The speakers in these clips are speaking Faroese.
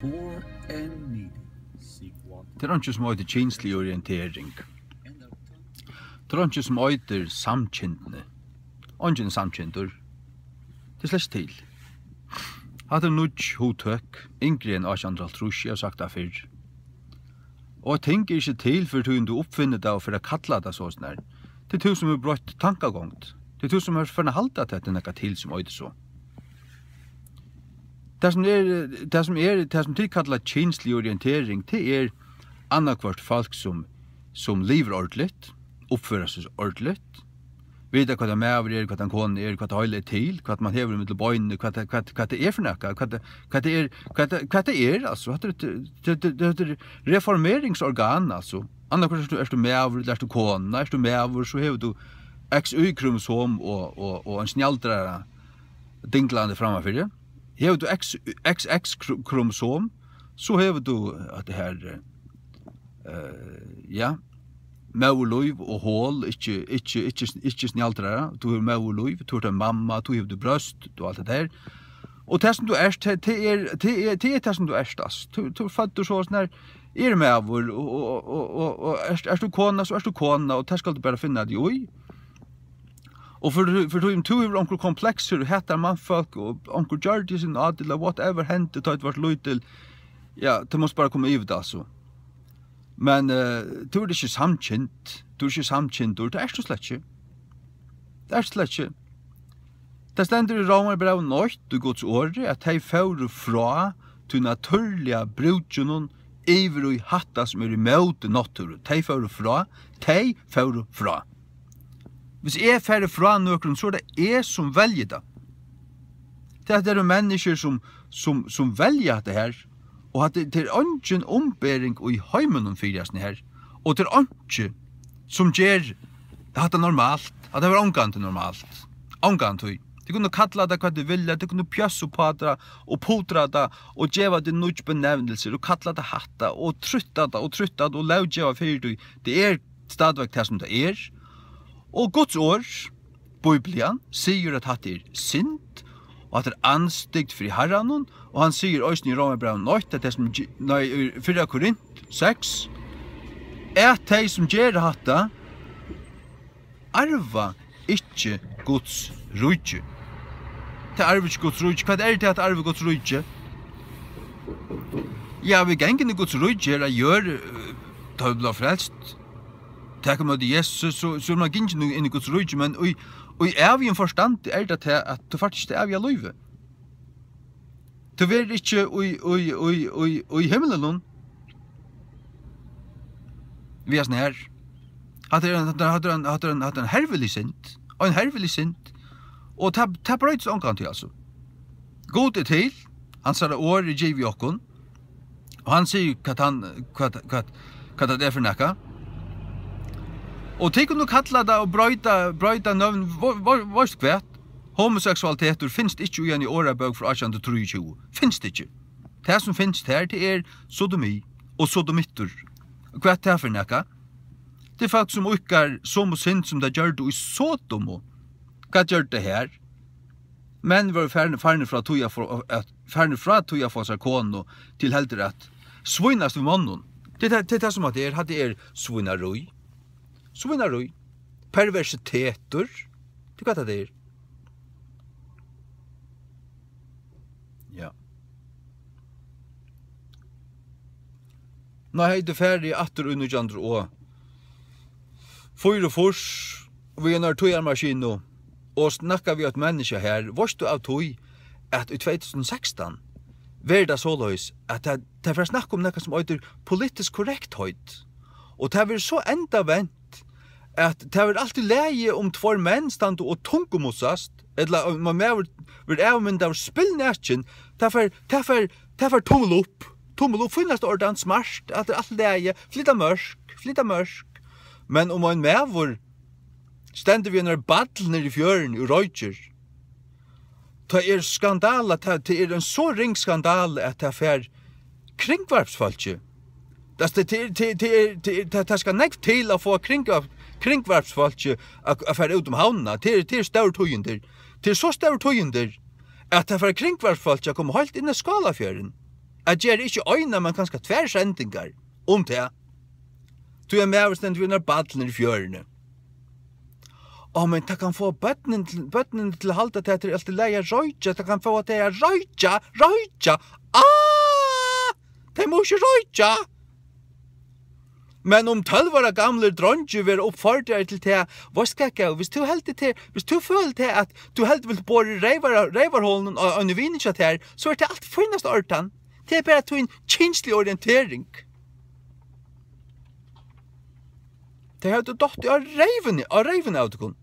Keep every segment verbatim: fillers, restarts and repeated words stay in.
Tað er einki sum eitur kynslig orientering. Tað er einki sum eitur samkyndni. Eingin er samkyndur. Tað er slett til. Hatta er nýggj hugtøk, yngri enn átjan hundrað og hálvtrýss, eg havi sagt tað fyrr. Og eitt ting er ikki til, fyrr tú uppfinnur tað og fer at kalla tað sovorðið. Tað er tú sum hevur broytt tankagongd. Tað er tú sum ert farin at halda, at tað er nakað til sum eitur so. Tað sum er, tað sum er, tað sum tit kalla kynslig orientering, tað er annaðhvørt fólk sum, sum livir ordiligt, uppførir seg ordiligt, vita hvat ein maður er, hvat ein kona er, hvat heilið er til, hvat mann hevur ímillum beinini, hvat, hvat, hvat tað er fyri nakað, hvat, hvat tað er, hvat tað, hvat tað er, altso, hatta er, tað, tað, tað, tað er reformeringsorgan, altso. Annaðhvørt ert tú, ert tú maður, ella ert tú kona, ert tú maður, so hevur tú X Y-kromosom og, og, og ein snjaldrara dinglandi frammanfyri. Hevur tú X, X X kro-, kromosom, so hevur tú at tað her, eh, ja, móðurlív og hol, ikki, ikki, ikki, ikki snjaldrara. Tú hevur móðurlív, tú ert ein mamma, tú hevur tú brjóst, og alt tað har. Og tað sum tú ert, tað, tað er, tað er, tað er tað sum tú ert, altso. Tú, tú ert føddur sovorðin her, er maður, og, og, og, og, og ert, ert tú kona, so ert tú kona, og tað skalt tú bara finna teg í. Og fyri, fyri tí um tú hevur onkur kompleksir og hatar mannfólk, og onkur gjørdi sín átil, ella whatever hendi, tá tú vart lítil, ja, tú mást bara koma yvir tað, altso. Men, eh, tú ert ikki samkynd, tú ert ikki samkyndur, tað ert tú slett ikki. Tað ert tú slett ikki. Tað stendur í Rómarbrævinum eitt, í Guds orði, at tey fóru frá tí natúrliga brúkinum yvir í hatta, sum er ímóti náttúru. Tey fóru frá, tey fóru frá. Hvis eg fari frá nøkrum, so er tað eg, sum velji tað. Tað eru menniskjur, sum, sum, sum velja hatta her, og at tað, tað er eingin umbering í heiminum fyri hasum her, og tað er einki, sum ger hatta normalt, at tað var ongantíð normalt. Ongantíð. Tit kunnu kalla tað hvat tit vilja, tit kunnu pjassa upp á tað og putra tað og geva tað nýggj benevnilsir og kalla tað hatta og trýtta tað og trýtta tað og lóggeva fyri tí. Tað er stadigvæk tað, sum tað er. Og Guds orð, Biblian, sigur, at hatta er synd, og at tað er andstygd fyri Harranum, og hann sigur eisini í Rómarbrævinum eitt, at tey sum ge-, nei, í fyrra Korint seks, at tey sum gera hatta, arva ikki Guds ríki. Tey arva ikki Guds ríki. Hvat er tað at arva Guds ríki? Ja, vit ganga inn í Guds ríki her á jørð, eh, tá vit blíva frelst. Taka ímóti Jesus, so, so er man gingin inn í Guds ríki, men í, í ævigum forstandi er tað tað, at tú fært ikki tað æviga lívið. Tú verður ikki í, í, í, í, í himlinum. Við hasum her. Hatta er ein, hatta er, hatta er ein, hatta er ein, hatta er ein hervilig synd. Ein hervilig synd. Og tað, tað broytist ongantíð, altso. Gud er til, hansara orð er givið okkum. Og hann sigur, hvat hann, hvat, hvat, hvat tað er fyri nakað. Og tit kunnu kalla tað og broyta, broyta nøvn, vo-, vo-, veitst hvat? Homoseksualitetur finst ikki í eini orðabók frá átjan hundrað og trýogtjúgu. Finst ikki. Tað sum finst her, tað er sodomi og sodomittur. Hvat er tað fyri nakað? Tað er fólk sum íðka somu synd sum tey gjørdu í Sodomu. Hvat gjørdu tey her? Menn vóru farnir, farnir frá tí at fáa, at, farnir frá tí at fáa sær konu til heldur at svínast við monnum. Tað er tað, tað er tað sum hatta er, hatta er svínarí. Svínarí. Perversitetur. Tað er hvat tað er. Ja. Nei, hevði tú farið aftur í nítjan hundrað og fýraogfýrs við einari tíðarmaskinu og snakkað við eitt menniskja her, veitst tú av tí, at í tvey túsund og sekstan verður tað soleiðis, at tað, tað fer at snakka um nakað sum eitur politisk korrektheit, og tað verður so endavent, at tað verður alt í lagi, um tveir menn standa og tungumussast, ella um ein maður verður avmyndaður spillnakin, tað fer, tað fer, tað fer tummul upp, tummul upp, fínasta ordan, smart, at tað er alt í lagi, flyta mørk, flyta mørk. Men um ein maður stendur við einari ball niðri í fjøruni og roykir, tað er skandala, tað, tað er ein so ring skandala, at tað fær kringvarpsfólki. Tað, tað, tað, tað, tað, tað, tað, tað skal nógv til at fáa kringvarp-, kringvarpsfólki at, at fara út um havnina. Tað er, tað er stór tíðindi. Tað er so stór tíðindi, at tað fær kringvarpsfólki at koma heilt inn í Skálafjørðin. at gera ikki eina, men kanska tvær sendingar um tað. Tí ein maður stendur við einari ball niðri í fjøruni. Á, men tað kann fáa børnini til, børnini til at halda, at tað er alt í lagi at roykja. Tað kann fáa tey at roykja, roykja. Ah! Tey má ikki roykja. Men um tólv ára gamlir dreingir verða uppfordraðir til tað, veitst hvat, góði, viss tú heldur teg, viss tú følir teg, at tú heldur vilt bora í reyvar-, reyvarholið á einum vini hjá tær, so er tað alt fínasta ordan. Tað er bara tín kynsliga orientering. Tey høvdu dottið á reyvini, á reyvini av tykkum.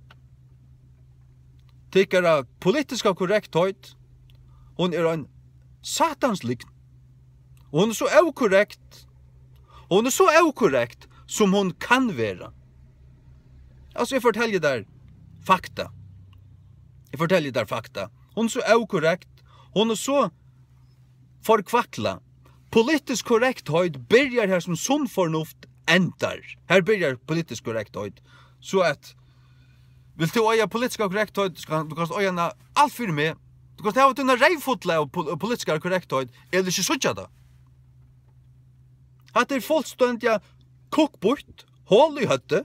Tykkara politiska korrektheit, hon er ein satans lygn. Og hon er so ókorrekt, og hon er so ókorrekt, sum hon kann vera. Altso, eg fortelji tær fakta. Eg fortelji tær fakta. Hon er so ókorrekt, hon er so forkvaklað. Politisk korrektheit byrjar har, sum sunn fornuft endar. Har byrjar politisk korrektheit. So at, vilt tú eiga politiska korrektheit, skal, tú kanst eiga hana alt fyri meg. Tú kanst hava tína reyvfullu av pol-, politiskari korrektheit, ella ikki síggja tað. Hatta er fullstendiga kukkbýtt, hol í høvdið,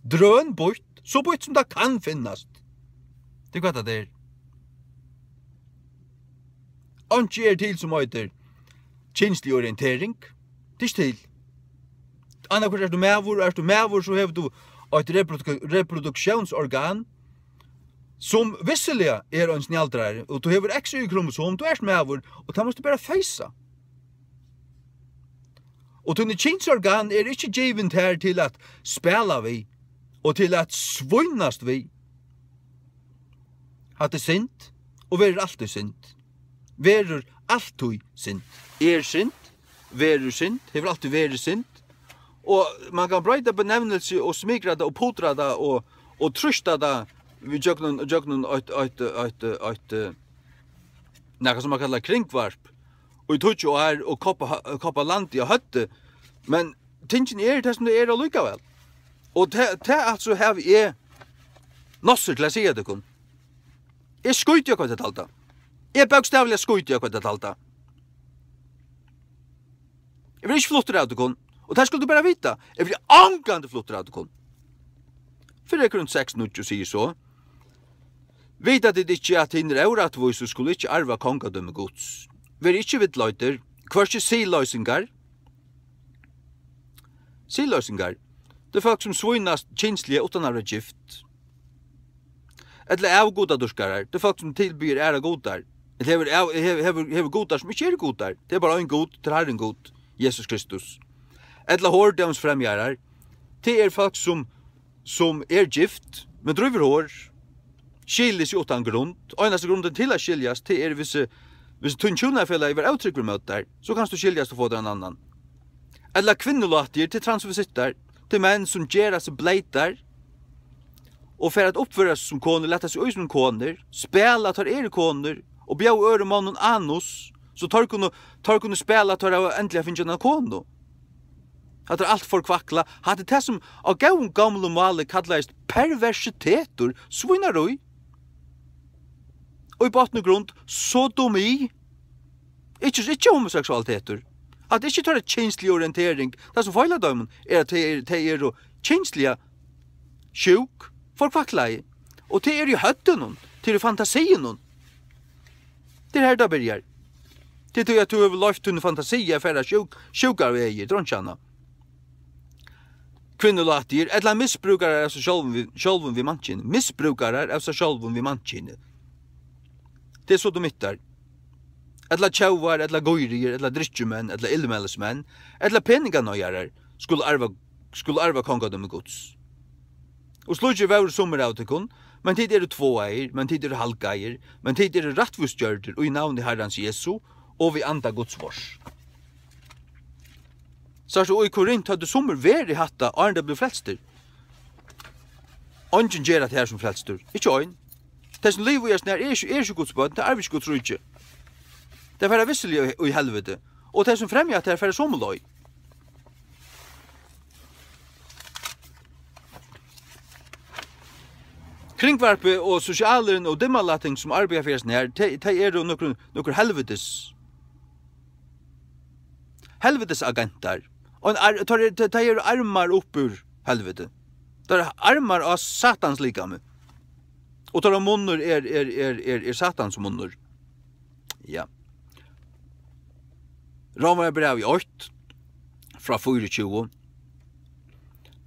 drøn býtt, so býtt sum tað kann finnast. Tað er hvat tað er. Einki er til sum eitur kynslig orientering. Tað er ikki til. Annaðhvørt ert tú maður, ert tú maður, so hevur tú eitt reproduk-, reproduktiónsorgan, sum vissuliga er ein snjaldrari, og tú hevur X Y-kromosom, tú ert maður, og tað mást tú bara feysa. Og tíni kynsorgan er ikki givin tær til at spæla við og til at svínast við. Hatta er synd og verður altíð synd. Verður altíð synd. Er synd, verður synd, hevur altíð verið synd. Og man kann broyta benevnelse og smikra tað og putra tað og, og trýsta tað við gjøgnum, gjøgnum eitt, eitt, eitt, eitt, eh, nakað sum man kallar kringvarp. Og í tíggju ár og koppa, koppa landið á høvdið. Men tingini eru tað sum tey eru allíkavæl. Og tað, tað altso havi eg nossur til at siga tykkum. Eg skíti í hvat tit halda. Eg bókstavliga skíti í hvat tit halda. Eg verði ikki fluttur av tykkum. Og tað skulu tit bara vita. Eg verði ongantíð fluttur av tykkum. Fyrra Korint seks níggju sigur so: Vita tit ikki, at hinir órættvísu skulu ikki arva kongadømi Guds? Verið ikki villleiddir, hvørki siðloysingar. Siðloysingar, tað er fólk, sum svínast kynsliga uttan at vera gift. Ella avgudadýrkarar, tað er fólk, sum tilbiður aðrar gudar. Ella hevur av-, hevur, hevur, hevur gudar, sum ikki eru gudar. Tað er bara ein Gud, tað er Harrin Gud, Jesus Kristus. Ella hordómsfremjarar, tað er fólk, sum sum er gift, men drívur hor, skilir seg uttan grund. Einasta grundin til at skiljast, tað er, hvis, eh, hvis tín hjúnafelagi verður ótrúgvur móti tær, so kanst tú skiljast og fáa tær ein annan. Ella kvinnulátir til transvesittar, til menn sum gera seg bleytar og fara at uppføra seg sum konur, lata seg í sum konur, spæla at teir eru konur og bjóða øðrum monnum anus, so teir kunnu, teir kunnu spæla at teir hava endiliga fingið eina konu. Hatta er alt forkvaklað. Hatta er tað, sum á góðum, gomlum máli kallaðist perversitetur, svínarí. Og í botn og grund, sodomi. Ikki, ikki homoseksualitetur. Hatta er ikki teirra kynsliga orientering. Tað, sum feilar teimum, er, at tey eru, tey eru kynsliga sjúk, forkvaklaði. Og tey eru í høvdinum, tey eru í fantasiinum. Tað er her, tað byrjar. Tað er tí, at tú hevur loyvt tíni fantasi at fara sjúk-, sjúkar vegir, drontsjanna. Kvinnulátir, ella misbrúkarar av sær sjálvum við, sjálvum við mannkyni. Misbrúkarar av sær sjálvum við mannkyni. Tað er sodomittar. Ella tjóvar, ella gírigir, ella drykkjumenn, ella illmælismenn, ella peninganeigarar skulu arva, skulu arva kongadømi Guds. Og slíkir vóru summir av tykkum, men tit eru tváaðir, men tit eru halgaðir, men tit eru rættvísgjørdir í navni Harrans Jesu og við anda Guds várs. Sært tú, í Korint høvdu summir verið hatta, áðrenn tey blivu frelstir. Eingin ger hatta her sum frelstur, ikki ein. Tey sum liva í hesum her, eru ikki, eru ikki Guds børn, tey arva ikki Guds ríki. Tey fara vissuliga í, í helviti, og tey sum fremja hatta her fara somu leið. Kringvarpið og sosialurin og dimmalætting, sum arbeiða fyri hesum her, tey, tey eru nøkur, nøkur helvitis Helvitis agentar. Og ein ar-, teir eru, teir, teir eru armar upp úr helviti. Teir eru armar á Satans likami. Og teirra munnur er, er, er, er, er Satans munnur. Ja. Rómarbrævið eitt, frá fýraogtjúgu.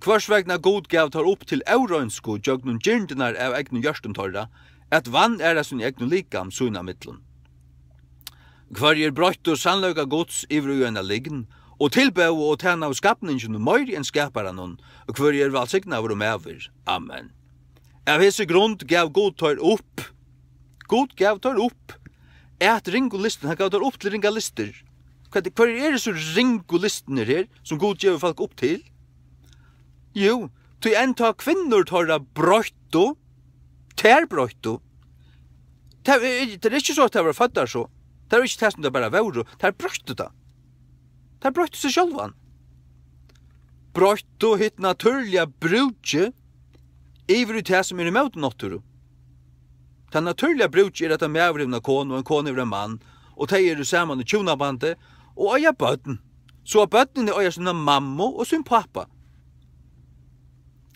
Hvørs vegna Gud gav teir upp til óreinsku gjøgnum girndirnar av egnum hjørtum teirra, at vanæra síni egnu likam sín á millum. Hvørjir broyttu sannleika Guds yvir í eina lygn, og tilbóðu og tænaðu skapninginum meiri enn skaparanum, hvørjir er vælsignaður og maður. Amen. Av hesi grund gav Gud teir upp. Gud gav teir upp. At ringu lystir, hann gav teir upp til ringar lystir. Hvat, hvørjir eru so ringu lystirnir her, sum Gud gevur fólk upp til? Jú, tí enn tá kvinnur teirra broyttu, tær broyttu. Tað er, tað er ikki so, at tær vóru føddar so. Tað er ikki tað, sum tær bara vóru. Tær broyttu tað. Tær broyttu seg sjálvan. Broyttu hitt natúrliga brúkið yvir í tað, sum er ímóti náttúru. Tað natúrliga brúkið er, at ein maður hevur eina konu, og ein kona hevur ein mann, og tey eru saman í hjúnabandi og eiga børn. So at børnini eiga sína mammu og sín pápa.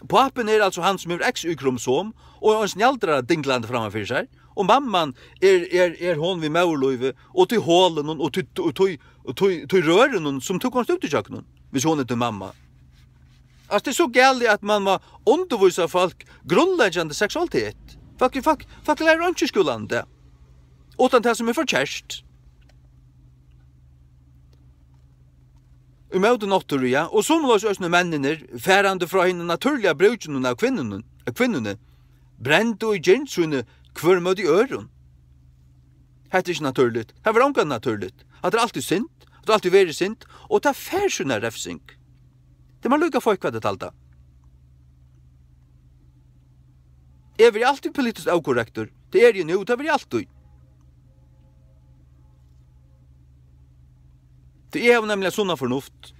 Pápin er altso hann, sum hevur X Y-kromosom og ein snjalldra dinglandi framman fyri sær, og mamman er, er, er hon við móðurlívi og tí holinum og tí, og tí, og tí, tí rørinum, sum tú komst út ígjøgnum, viss hon er tín mamma. Altso, tað er so galið, at mann má undirvísa fólk grundleggjandi seksualitet. Fólk, fólk, fólk læra einki í skúlanum í dag, uttan tað, sum er forkert. Ímóti náttúru, ja, og somuleiðis eisini menninir, farandi frá hinum natúrliga brúkinum av kvinnunum, av kvinnuni, brendu í girnd síni hvør móti øðrum. Hetta er ikki natúrligt. Tað var ongantíð natúrligt. Hatta er altíð synd. Hatta er altíð verið synd. Og tað fær sína refsing. Tað má líka fólk, hvat tey halda. Eg verði altíð politiskt ókorrektur. Tað eri eg nú, tað verði eg altíð. Tí eg havi nemliga sunna fornuft.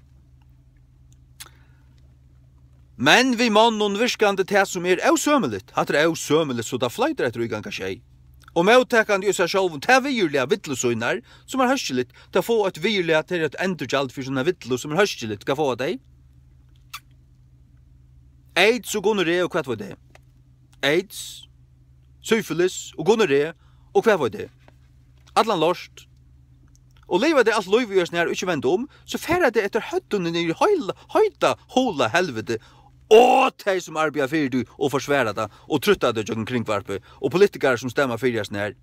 Men við monnum virkandi tað, sum er ósømiligt, hatta er ósømiligt, so tað floytur eftir í ganga sjey. Og móttakandi í sær sjálvum tað viðurlag villu sínar, sum er hóskiligt, tað fáa eitt viðurlag, tað er eitt endurgjald fyri sína villu, sum er hóskiligt, hvat fáa tey? Aids og gonorré og hvat veit eg. Aids, syfilis og gonorré og hvat veit eg. Allan lort. Og liva tey alt lív í hesum her og ikki venda um, so fara tey eftir høvdinum niður í heila, heita, hola helviti. Og tey, sum arbeiða fyri tí og forsvara tað og trýtta tað gjøgnum kringvarpið, og politikarar, sum stemma fyri hesum her.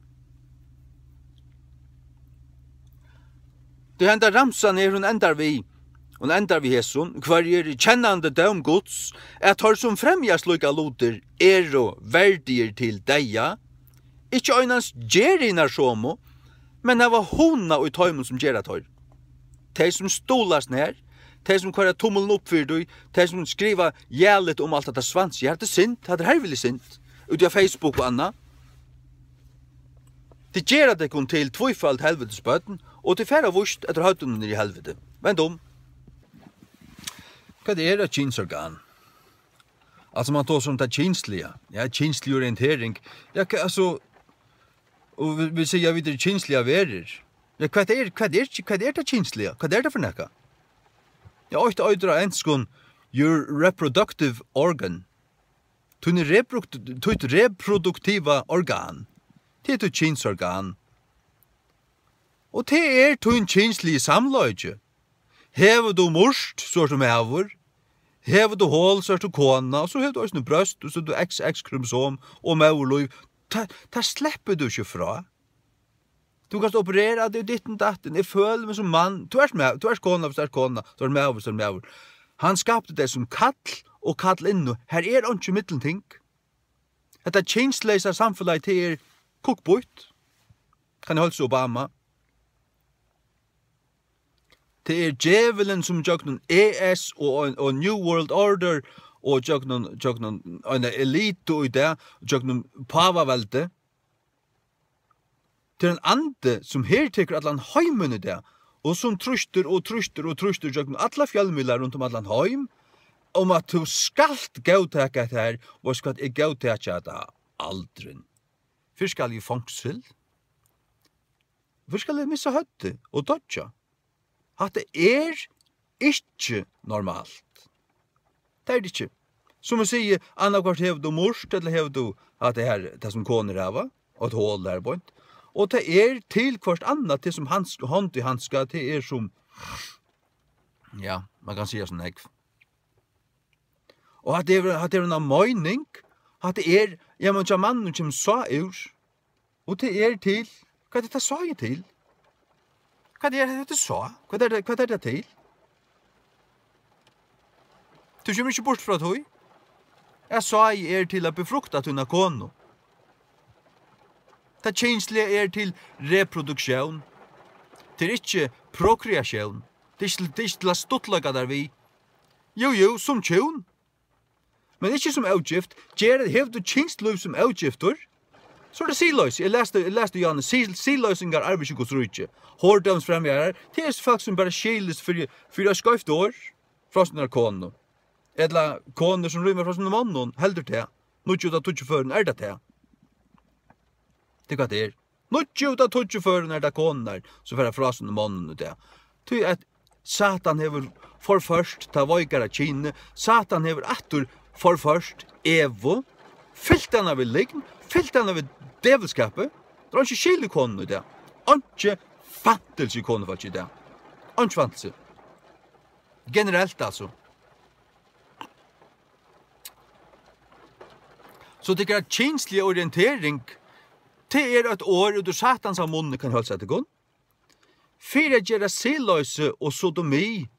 Tí henda ramsan her, hon endar við, hon endar við hesum: Hvørjir, kennandi dóm Guds, at teir, sum fremja slíkar lutir, eru verdigir til deyða, ikki einans gera hinar somu, men hava hugna í teimum, sum gera teir. Tey, sum stuðla hesum her, tey, sum koyra tummilin upp fyri tí, tey, sum skriva jaligt um alt hetta svans, ja, hatta er synd, hatta er herviliga synd, úti á Facebook og annað. Tit gera tykkum til tvíføld helvitisbørn, og tit fara víst eftir høvdinum niður í helviti. Vend um. Hvat er eitt kynsorgan? Altso, man tosar um tað kynsliga. Ja, kynslig orientering. Ja, hva, altso, og vit, vit siga, vit eru kynsligar verur. Ja, hvat er, hvat er, hvat er tað kynsliga? Hvat er tað fyri nakað? Ja, eitt eitur á enskum, your reproductive organ. Tín reproduk-, títt reproduktiva organ. Tað er títt kynsorgan. Og tað er tín kynsligi samleiki. Hevur tú murt, so ert tú maður. Hevur tú hol, so ert tú kona. Og so hevur tú eisini brøst, og so hevur tú X X-kromosom og móðurlív. Tað, tað sleppur tú ikki frá. Tú kanst operera teg, ditten datten. Eg føli meg sum mann. Tú ert ma-, tú ert kona, viss tú ert kona. Tú ert maður, viss tú ert maður. Hann skapti teg sum kall og kallinnu. Her er einki millumting. Hetta kynsleysa samfelagið, tað er kukkbýtt. Kann eg heilsa Obama? Tað er djevulin, sum gjøgnum E S og, og, og New World Order og gjøgnum, gjøgnum eina elitu í dag, gjøgnum pávaveldi. Tað er ein andi, sum hertekur allan heimin í dag, og sum trýstir og trýstir og trýstir gjøgnum allar fjølmiðlar runt um allan heim, um at tú skalt góðtaka hetta her, og veitst hvat, eg góðtaki hetta aldrin. Fyrst skal eg í fongsul, fyrst skal eg missa høvdið og doyggja. Hatta er ikki normalt. Tað er tað ikki. Sum eg sigi, annaðhvørt hevur tú murt, ella hevur tú hatta her, tað sum konur hava, og eitt hol har beint. Og tað er til hvørt annað, tað sum hans-, hond í handska, tað er sum, ja, man kann siga so nógv. Og hatta hevur, hatta hevur eina meining, hatta er, ja, men hjá manninum kemur sá úr, og tað er til, hvat er tað sá er til? Hvat er hetta sá? Hvat er tað, hvat er tað til? Tú kemur ikki burtur frá tí, at sáið er til at befrukta tína konu. Tað kynsliga er til reproduktión. Tað er ikki prokreatión. Tað er ikki, tað er ikki til at stuttleika tær við. Jú, jú, sum hjún. Men ikki sum ógift. Ger, hevur tú kynslív sum ógiftur, so er tað siðloysi. Eg lesi, eg lesi Johannes, siðloysingar arva ikki Guds ríki. Hórdómsfremjarar, tað er fólk sum bara skilist fyri, fyri eitt skeivt orð frá sínar konu. Ella konur sum rýma frá sínum monnum, heldur tað. Níggju út av tíggju førum er tað tað. Tað er hvat tað er. Níggju út av tíggju førum er tað konurnar, sum fara frá sínum monnum í dag. Tí at Satan hevur forført tað veikara kynið, Satan hevur aftur forført Evu, fylt hana við lygn, fylt hana við djevulskapi. Tað er einki skil í konum í dag. Einki fantilsi í konufólki í dag. Einki fantilsi. Generelt, altso. So tykkara kynsliga orientering, tað er eitt orð út úr Satans av munni, kann eg heilsa tykkum. Fyri at gera siðloysi og sodomi,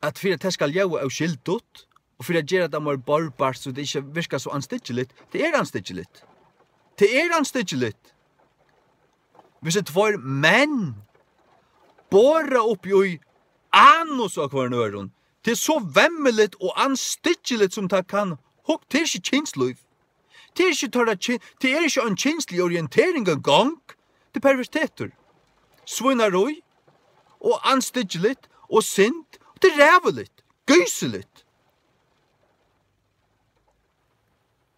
at fyri at tað skal ljóða óskyldigt, og fyri at gera tað meir borbart, so tað ikki virkar so andstyggiligt, tað er andstyggiligt. Tað er andstyggiligt. Hvis tveir menn bora upp í anus á hvørjum øðrum, tað er so vemmiligt og andstyggiligt, sum tað kann hug-, tað er ikki kynslív. Tað er ikki teirra kyn-, tað er ikki ein kynslig orientering eingong. Tað er pervertetur. Svínarí og andstyggiligt og synd. Og tað er ræðuligt. Gísiligt.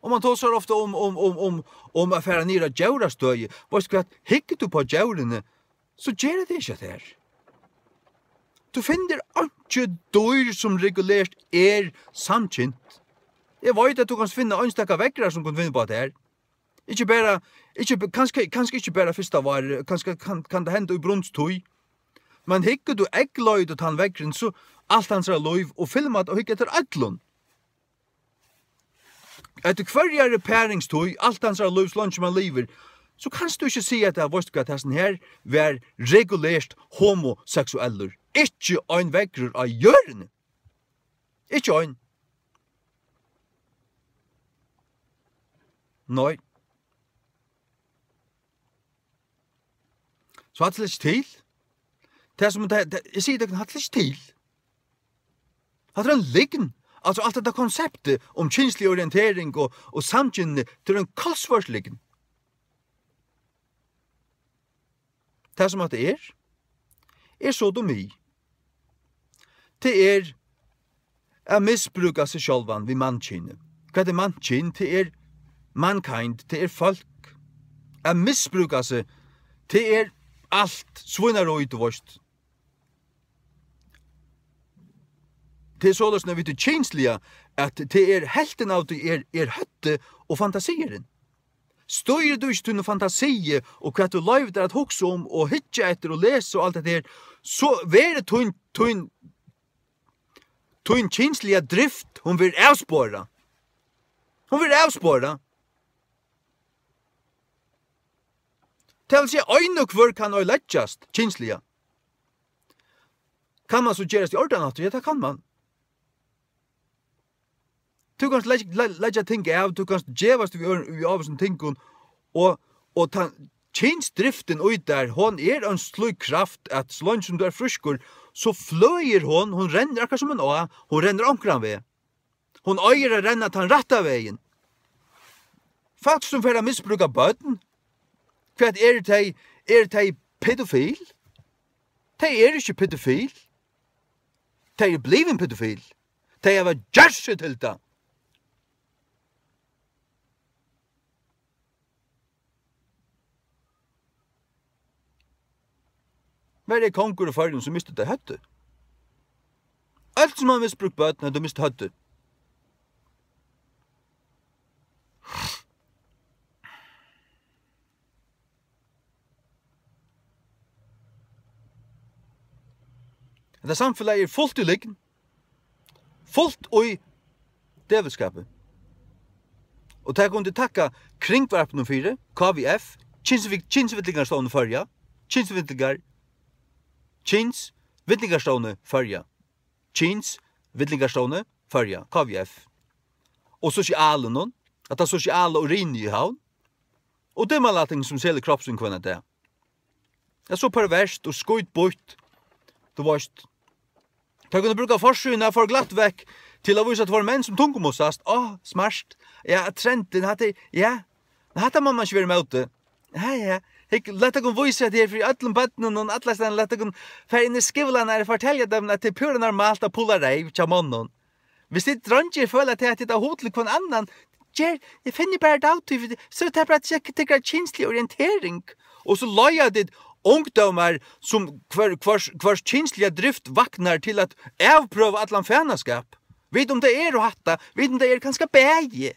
Og man tosar ofta um, um, um, um, um at fara niður á djórastøði. Veitst tú hvat? Hyggur tú á djórini, so gera tey ikki hatta her. Tú finnur einki dýr sum regulert er samkynt. Eg veit at tú kanst finna einstaka veðrar sum kunnu finna upp á hatta her. Ikki bara, ikki be-, kanska, kanska ikki bara fyrsta vár, kanska kann, kann tað henda í brunsttíð. Men hyggur tú eygleiðir tú tann veðrin, so alt hansara lív og filmar og hyggur eftir øllum. Eftir hvørjari paringstíð, alt hansara lív, so leingi man livir, so kanst tú ikki siga at, veitst tú hvat, hasin her var regulert homoseksuellur. Ikki ein veðrur á jørðini. Ikki ein. Nei. So hatta er ikki til. Tað sum, tað, tað, eg sigi tað, hatta er ikki til. Hatta er ein lygn. Altso, alt hetta konseptið um kynslig orientering og, og samkynni, tað er ein kolsvørt lygn. Tað sum hatta er, er sodomi. Tað er at misbrúka seg sjálvan við mannkynið. Hvat er mannkyn? Tað er mankind, tað er fólk. At misbrúka seg, tað er alt svínarí, tú veitst. Tað er soleiðis, nú vit eru kynsliga, at tað er helvtin av tí er, er høvdið og fantasiurin. Stýrir tú ikki tíni fantasi og hvat tú loyvir tær at hugsa um og hyggja eftir og lesa og alt hetta her, so verður tín, tín, tín kynsliga drift, hon verður avsporað. Hon verður avsporað. Tað vil siga, ein og hvør kann oyðileggjast kynsliga. Kann man so gerast í ordan aftur? Ja, tað kann man. Tú kanst leggja, le-, leggja ting av, tú kanst gevast við øðrum, við ávísum tingum, og, og tann kynsdriftin í tær, hon er ein slík kraft, at so leingi sum tú ert frískur, so fløðir hon, hon rennur akkurát sum ein á, hon rennur onkran veg. Hon eigur at renna tann rætta vegin. Fólk sum fer at misbrúka børn, hvat eru tey? Eru tey pedofil? Tey eru ikki pedofil. Tey eru blivin pedofil. Tey hava gjørt seg til tað. Var eg kongur í Føroyum, so mistu tey høvdið. Øll sum hava misbrúkt børn, høvdu mist høvdið. Hetta samfelagið er fult í lygn, fult í djevulskapi. Og tað kunnu tit takka Kringvarpinum fyri, K V F, Kynsvi-, Kynsvillingarstovnur Føroya, Kynsvillingar, Kynsvillingarstovnur Føroya, Kynsvillingarstovnur Føroya, K V F, og sosialinum, at tað sosiala og rini í Havn, og Dimmalætting sum selur kropp sín hvønn dag. Tað er so perverst og skítbýtt, tú veist. Tey kunnu brúka forsíðuna for glatt vekk til at vísa tveir menn sum tungumussast. Á, smart. Ja, trendin, hatta er, ja. Men hatta má man ikki vera ímóti. Ja, ja. Hygg, lat okkum vísa hetta her fyri øllum børnum og alla staðni. Lat okkum fara inn í skúlarnar og fortelja teimum, at tað er púra normalt at pulla reyv hjá monnum. Hvis tit dreingir føla til, at tit hava hug til hvønn annan, ger, eg finni bara út av tí, so er tað bara at tjekka tykkara kynsliga orientering. Og so leiða tit ungdómar, sum hvør, hvørs, hvørs kynsliga drift vaknar, til at avprøva allan fanaskap. Vita um tað er og hatta, vita um tað er kanska bæði.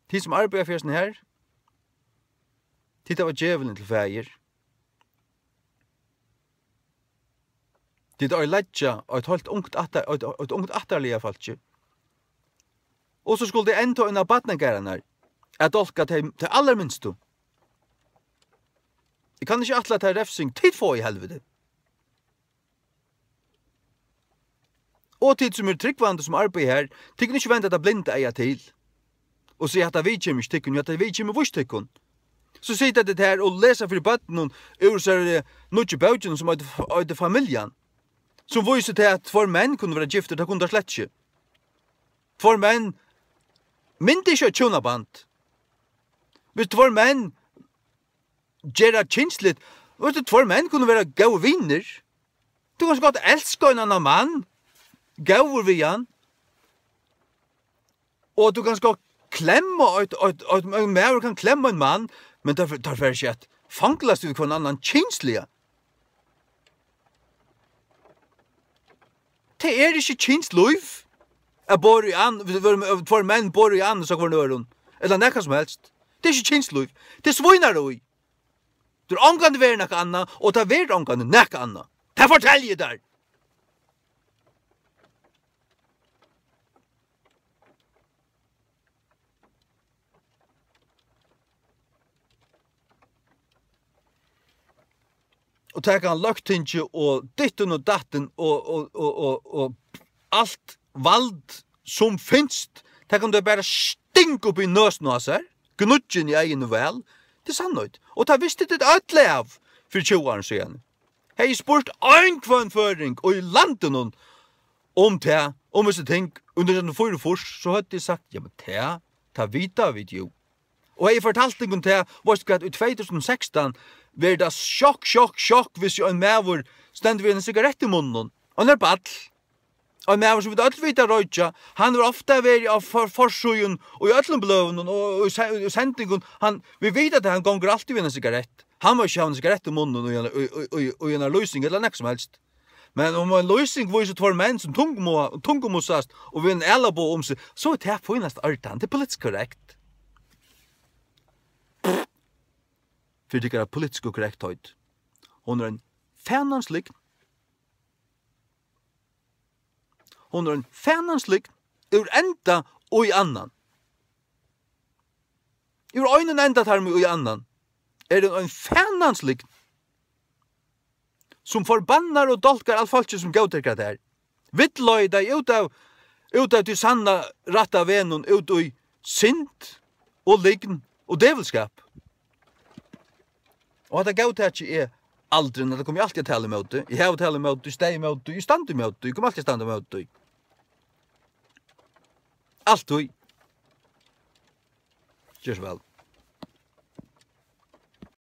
Tit sum arbeiða fyri hesum her, tit hava djevulin til faðir. Tit eiga at leggja eitt heilt ungt ættar-, eitt, eitt ungt ættarlið av fólki. Og so skulu tey enntá inn á barnagarðarnar at dálka tey, tey allarminstu. Eg kann ikki ætla, at tað er refsing, tit fáa í helviti. Og tit sum eru trúgvandi, sum arbeiða her, tit kunnu ikki venda tað blinda eyga til og siga, hatta viðkemur ikki tykkum, hatta viðkemur víst tykkum. So sita tit her og lesa fyri børnunum úr sær, eh, nýggju bókini, sum eitur, eitur Familjan, sum vísir til, at tveir menn kunnu vera giftir, tað kunnu teir slett ikki. Tveir menn mynda ikki eitt hjúnaband. Hvis tveir menn gera kynsligt, veitst tú, tveir menn kunnu vera góðir vinir. Tú kanst gott elska ein annan mann, góður við hann. Og tú kanst gott klemma eitt, eitt, eitt, ein maður kann klemma ein mann, men teir, teir fara ikki at fanglast við hvønn annan kynsliga. Tað er ikki kynslív at bora í an-, tveir menn bora í anus á hvørjum øðrum, ella nakað sum helst. Tað er ikki kynslív. Tað er svínarí. Tað er ongantíð verið nakað annað, og tað verður ongantíð nakað annað. Tað fortelji eg tær. Og taka hann løgtingið og dittin og dattin og, og, og, og, og alt vald sum finst, tað kann tú bara stinga upp í nøsina á sær, gníggja í eyguni væl, tað er sannheit. Og tað vistu tit øll av fyri tjúgu árum síðan. Hevði eg spurt ein hvønn føroying í landinum um tað, um hesi ting, í nítjan hundrað og fýraogfýrs, so høvdu tey sagt, ja, men tað, tað vita vit jú. Og hevði eg fortalt tykkum tað, veitst tú hvat, í tvey túsund og sekstan verður tað sjokk, sjokk, sjokk, hvis ein maður stendur við eina sigarett í munninum. Hann er ball. Ein maður, sum vit øll vita roykja, hann hevur ofta verið á for-, forsíðum og í øllum bløðum og, og í se-, í sendingum. Hann, vit vita, at hann gongur altíð við eina sigarett. Hann má ikki hava eina sigarett í munninum í eina, í, í, í, í eina lýsing ella nakað sum helst. Men um ein lýsing vísir tveir menn, sum tungumu-, tungumussast og við ein ælaboga um seg, so er tað fínasta ordan. Tað er politiskt korrekt. Fyri tykkara politisku korrektheit. Hon er ein fanans lygn. Hon er ein fanans lygn úr enda og í annan. Úr einum endatarmi í annan er hon ein fanans lygn, sum forbannar og dálkar alt fólkið, sum góðtekur tað her. Villleiðir tey út av, út av tí sanna, rætta vegnum, út í synd og lygn og djevulskap. Og hatta góðtaki eg aldrin, hatta komi eg altíð at tala ímóti. Eg havi talað ímóti, eg staðið ímóti, eg standi ímóti, eg komi altíð at standa ímóti. Altíð. Ger so væl.